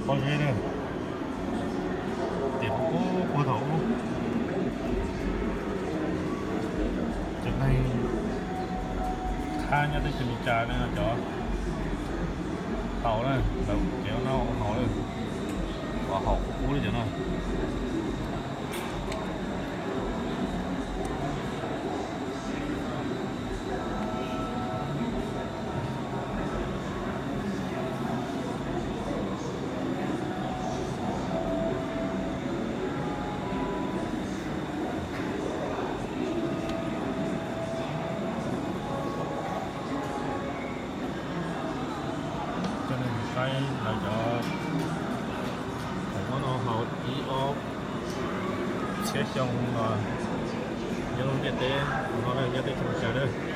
Pob zeb na, tiam qub qub puag thaum ub. Cov neeg thab nyob teb chaws Amelikas na, cov tau na, lawv kev ua noj ua haus na, ua haus qub qub li cov no. Cov neeg saib lawv cov khoom ua noj haus ib ob txhiab xyoo los nyob lub ntiaj teb no na, nyob teb chaws Amelikas na.